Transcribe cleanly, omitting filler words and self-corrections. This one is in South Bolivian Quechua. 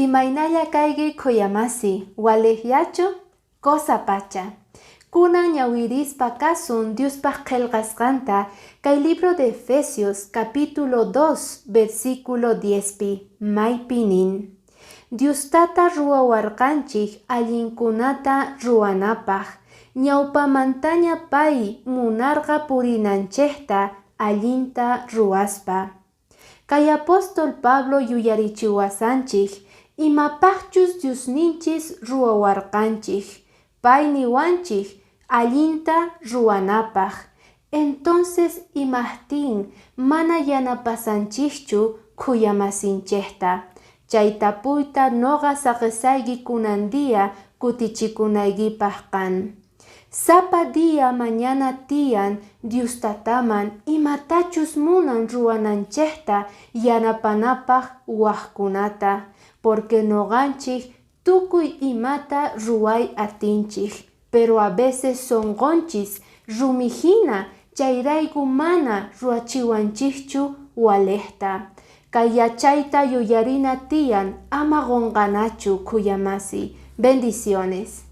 Imaynalla kayki khuyamasi, walejllachu? Cosa pacha. Kunan ñawirispa kasun Diospaj qhelqasqanta kay libro de Efesios capítulo 2 versículo 10 pi, maypi nin: Dios Tata ruwawarqanchej allinkunata ruwanapaj, ñawpamantaña pay munarqa purinanchejta allinta ruwaspa. Kay apóstol Pablo yuyarichiwasanchej imapajchus Diosninchis ruwawarqanchej, pay niwanchej allinta ruwanapaj. Entonces imajtin mana yanapasanchejchu khuyamasinchejta? Chay tapuyta noqa saqesayki kunan día kutichikunaykipaj qan. Sapa día mañana tiyan Dios Tataman imatachus munan ruwananchejta yanapanapaj wajkunata, porque noqanchej tukuy imata ruway atinchej, pero a veces sonqonchis rumi jina, chayrayku mana ruwachiwanchejchu walejta. Kay yachayta yuyarina tiyan ama qonqanachu khuyamasi. Bendiciones.